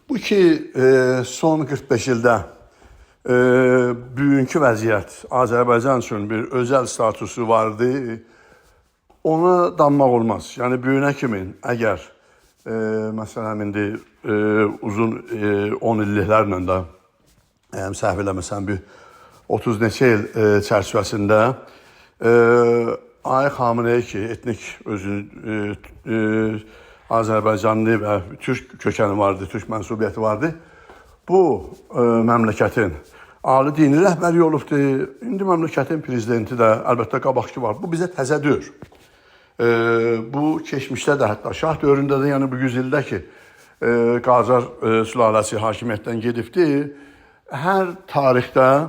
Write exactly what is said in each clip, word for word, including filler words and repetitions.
بو کی، ائ، سون قیرخ بئش ایلده، ائ، بوگونکو وضعیت آذربایجان اوچون بیر اؤزل ستاتوسو واردی، اونا دانماق اولماز. یعنی، بوگونه کیمین، اگر، ائ، مثلا، ایندی، ائ، اوزون، ائ، اون ایللیکلرله ده، اگر سهو ائله‌مه‌سم، بیر اوتوز نئچه ایل، ائ، چرچیوه‌سینده، ائ، آقای خامنه‌ای کی، ائتنیک اؤزو، ائ، ائ، آذربایجانلی و تورک کؤکنی واردی، تورک منسوبیتی واردی. بو، ائ، مملکتین عالی دینی رهبری اولوبدو. ایندی مملکتین پرزیدنتی ده، البته، قاباقکی وار. بو بیزه تزه دئییل. ائ، بو کئچمیشده ده، حتی شاه دؤورونده ده، یعنی بو یوز ایلده کی، ائ، قاجار، ائ، سلاله‌سی حاکمیتدن گئدیبدی، هر تاریخده، ائ،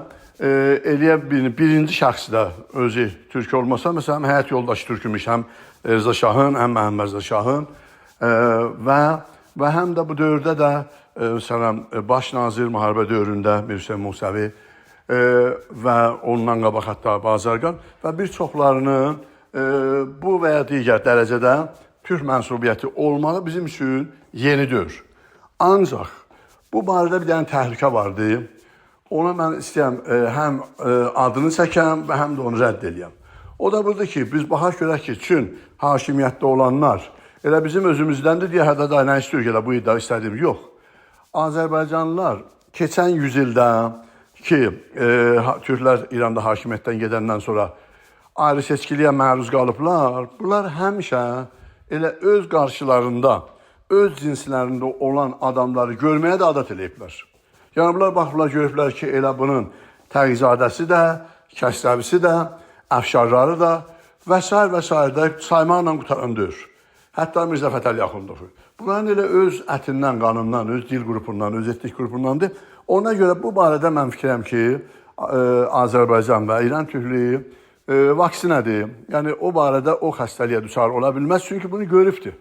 ائلیه بیر-، بیرینجی شخص ده اؤزو تورک اولماسا، مثلا، حیات یولداشی تورک ایمیش، هم رضا شاهین، هم محمد رضا شاهین، ائ، و، و هم ده بو دؤورده ده، ائ، مثلا، ائ، باش ناظر محاربه دؤورونده میرحسین موسوی، ائ، و اوندان قاباق حتی بازرگان و بیر چوخلارینین، ائ، بو و یا دیگر درجه‌ده تورک منسوبیتی اولماغی بیزیم اوچون یئنی دئییل. آنجاق بو باره‌ده بیر دنه تهلکه واردی. اونا من ایسته‌ییرم، ائ، هم، ائ، آدینی چکم و هم ده اونو رد ائله‌یم. او دا بودور کی، بیز باخاق گؤرک کی، چون حاکمیتده اولانلار ائله بیزیم اؤزوموزدندیر دئیه، هه ده، دا نه ایسته‌ییر، ائله بو ادعا ایسته‌دیییم یوخ. آذربایجانلیلار کئچن یوز ایلده کی، ائ، حا-، تورکلر ایراندا حاکمیتدن گئدندن سونرا آیری‌سئچکیلییه معروض قالیبلار. بونلار همیشه ائله اؤز قارشیلاریندا، اؤز جنسلرینده اولان آداملاری گؤرمه‌یه ده عادت ائله‌ییبلر. یعنی، بونلار باخیبلار، گؤروبلر کی، ائله بونون تقی‌زاده‌سی ده، کسروی‌سی ده، افشارلاری دا و سایر و سایر ده سایماقلا قوتاران دئییل. حتی میرزا فتحعلی آخوندووو. بونلارین ائله اؤز اتیندن، قانیندان، اؤز دیل قروپوندان، اؤز ائتنیک قروپونداندیر. اونا گؤره بو باره‌ده من فیکرم کی، ائ، آذربایجان و ایران تورکلویو، ائ، واکسینه‌دیر. یعنی، او باره‌ده او خسته‌لییه دچار اولا بیلمز، چونکی بونو گؤروبدور.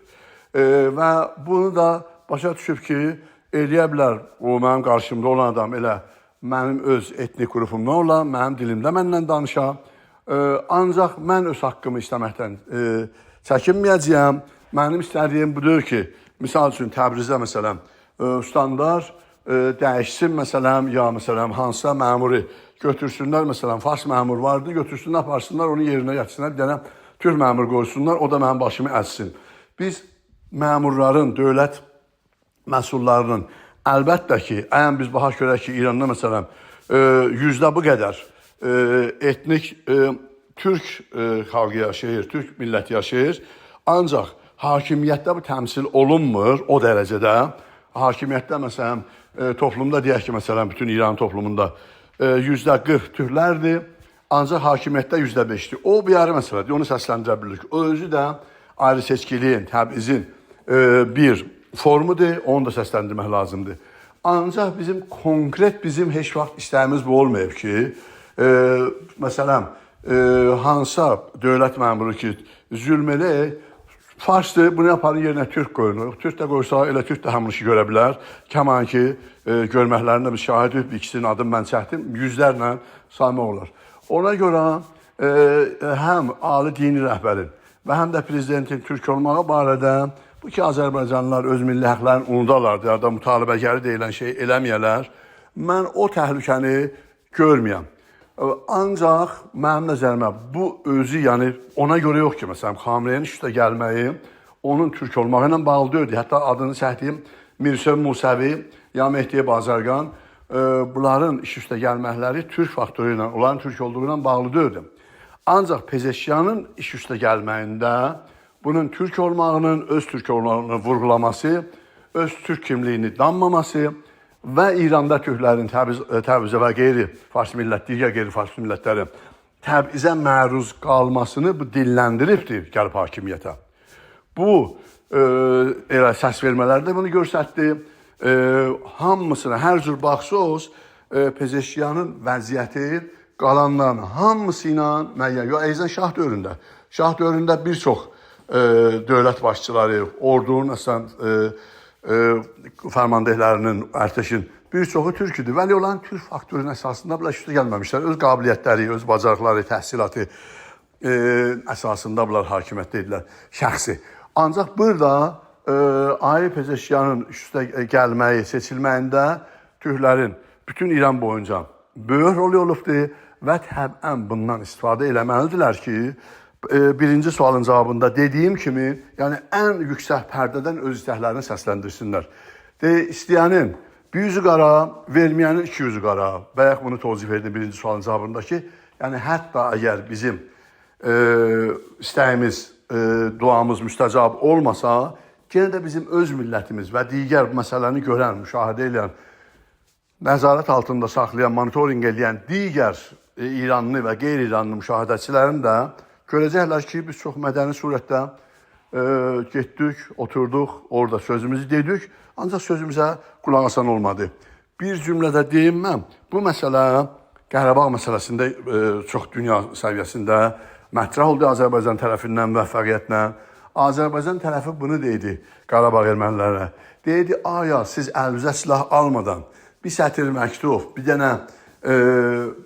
ائ، و بونو دا باشا دوشوب کی، ائلیه بیلر، او منیم قارشیمدا اولان آدام ائله منیم اؤز ائتنیک قروپومدان اولا، منیم دیلیمده منن دانیشا. ائ، آنجاق من اؤز حاققیمی ایسته‌مکدن، ائ، چکینمه‌یه‌جه‌یم. منیم ایسته‌دیییم بودور کی، مثال اوچون، تبریزده، مثلا، ائ، استاندار، ائ، دییشسین، مثلا، یا، مثلا، هانسیسا مأمورو گؤتورسونلر، مثلا، فارس مأمور واردی، گؤتورسونلر، آپارسینلار، اونون یئرینه گتیرسینلر، بیر دنه تورک مأمور قویسونلار، او دا منیم باشیمی ازسین. بیز مأمورلارین، دؤولت مسئوللارینین، البته کی، اگر بیز باخاق گؤرک کی، ایراندا، مثلا، ائ، یوزده بو قدر، ائ، ائتنیک، ائ، تورک، ائ، خالقی یاشاییر، تورک میللتی یاشاییر، آنجاق حاکمیتده بو تمثیل اولونمور او درجه‌ده. حاکمیتده، مثلا، ائ، توپلومدا دئیک کی، مثلا، بوتون ایران توپلوموندا، ائ، یوزده قیرخ تورکلردیر، آنجاق حاکمیتده یوزده بئشدیر. او بیر آیری مسئله‌دیر، اونو سسلندیره بیلیریک. او اؤزو ده آیری‌سئچکیلییین، تبعیضین، ائ، بیر فورمودور، اونو دا سسلندیرمک لازیمدیر. آنجاق بیزیم کونکرت، بیزیم هئچ واخت ایسته‌ییمیز بو اولماییب کی، ائ، مثلا، ائ، هانسیسا دؤولت مأمورو کی، ظلم ائله‌ییر، فارسدیر، بونو آپارین یئرینه تورک قویون. تورک ده قویسا، ائله تورک ده همین ایشی گؤره بیلر. کمان کی، ائ، گؤرمکلرینه بیز شاهیدیک، بیر ایکیسینین آدینی من چکدیم، یوزلرله سایماق اولار. اونا گؤره، ائ، هم عالی دینی رهبرین و هم ده پرزیدنتین تورک اولماغی باره‌ده، بو کی، آذربایجانلیلار اؤز میللی حاقلارینی اونودالار، یا دا مطالبه‌گری دئییلن شئی ائله‌مه‌یه‌لر، من او تهلکه‌نی گؤرمورم. آنجاق منیم نظریمه بو اؤزو، یعنی اونا گؤره یوخ کی، مثلا، خامنه‌ای‌نین ایش اوسته گلمه‌یی اونون تورک اولماغی ایله باغلی دئییلدی. حتی آدینی چکدیییم میرحسین موسوی، یا مهدی بازرگان، ائ، بونلارین ایش اوسته گلمکلری تورک فاکتورو ایله، اونلارین تورک اولدوغو ایله باغلی دئییلدی. آنجاق پزشکیانین ایش اوسته گلمه‌یینده بونون تورک اولماغینین، اؤز تورک اولماغینی وورغولاماسی، اؤز تورک کیملییینی دانماماسی و ایراندا تورکلرین تبعیض، ائ، تبعیضه و غیر فارس میللت، دیگر غیر فارس میللتلرین تبعیضه معروض قالماسینی بو دیللندیریبدیر گلیب حاکمیته. بو، ائ، ائله سس وئرمه‌لری ده بونو گؤستردی. ائ، هامیسینا، هر جور باخسوز، ائ، پزشکیانین وضعیتی قالانلارین هامیسی ایله معین، یوخ، ائله شاه دؤورونده. شاه دؤورونده بیر چوخ، ائ، دؤولت باشچیلاری، اوردونون، اصلا، ائ، ائ، فرماندهلرینین، ارتشین بیر چوخو تورک ایدی. ولی اونلارین تورک فاکتورونون اساسیندا بونلار ایش اوسته گلمه‌میشلر. اؤز قابلیتلری، اؤز باجاریقلاری، تحصیلاتی، ائ، اساسیندا بونلار حاکمیتده ایدیلر، شخصی. آنجاق بورادا، ائ، آقای پزشکیانین اوسته، ائ، گلمه‌یی، سئچیلمه‌یینده تورکلرین بوتون ایران بویونجا بؤیوک رولو اولوبدور و طبعاً بوندان استفاده ائله‌مه‌لیدیرلر کی، ائ، بیرینجی سؤالین جاوابیندا دئدیگیم کیمی، یعنی ان یوکسک پرده‌دن اؤز ایستکلرینی سسلندیرسینلر. دئ، ایسته‌ینین بیر اوزو قارا، وئرمه‌ینین ایکی اوزو قارا. بایاق بونو توضیح وئردیم بیرینجی سؤالین جاوابیندا کی، یعنی حتی اگر بیزیم، ائ، ایسته‌ییمیز، ائ، دعامیز مستجاب اولماسا، یئنه ده بیزیم اؤز میللتیمیز و دیگر مسئله‌نی گؤرن، مشاهده ائله‌ین، نظارت آلتیندا ساخلایان، مونیتورینق ائله‌ین دیگر، ائ، ایرانلی و غیر ایرانلی مشاهده‌چیلرین ده گؤره‌جکلر کی، بیز چوخ مدنی صورتده، ائ، گئتدیک، اوتوردوق، اورادا سؤزوموزو دئدیک، آنجاق سؤزوموزه قولاق آسان اولمادی. بیر جمله ده دئییم من، بو مسئله قاراباغ مسئله‌سینده، ائ، چوخ دونیا سویه‌سینده مطرح اولدو آذربایجان طرفیندن موفقیتله. آذربایجان طرفی بونو دئدی قاراباغ ارمنیلرینه. دئدی: «آیا سیز الینیزه سلاح آلمادان بیر سطیر مکتوب، بیر دنه، ائ،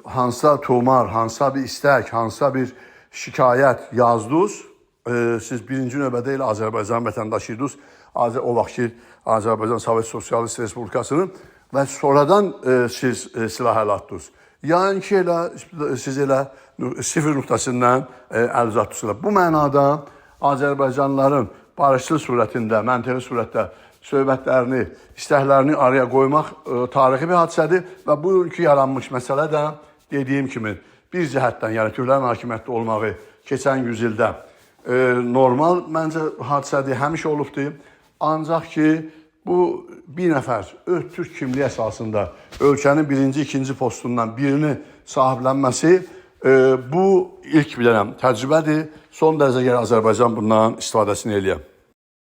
هانسیسا طومار، هانسیسا بیر ایستک، هانسیسا بیر شکایت یازدینیز؟» ائ، سیز بیرینجی نوبه‌ده ائله آذربایجان وطنداشیدینیز، آذ-، او واخت کی، آذربایجان سووئت سوسیالیست رسپوبلیکاسینین و سونرادان، ائ، سیز، ائ، سلاح ال آتدینیز. یعنی کی، ائله، سیز ائله نو-، صفر نقطه‌سیندن، ائ، ال اوزاتدینیز. بو معنادا آذربایجانلیلارین باریشچیل صورتینده، منطقی صورتده صحبتلرینی، ایستکلرینی آرایا قویماق، ائ، تاریخی بیر حادثه‌دیر و بوگونکو یارانمیش مسئله ده دئدیگیم کیمی بیر جهتدن، یعنی تورکلرین حاکمیتده اولماغی کئچن یوز ایلده، ائ، نورمال منجه حادثه‌دیر، همیشه اولوبدور. آنجاق کی، بو بیر نفر اؤز تورک کیملیگی اساسیندا اؤلکه‌نین بیرینجی، ایکینجی پوستوندان بیرینی صاحیبلنمه‌سی، ائ، بو ایلک بیر دنه تجربه‌دیر. سون درجه گرک آذربایجان بوندان استفاده‌سینی ائله‌یه.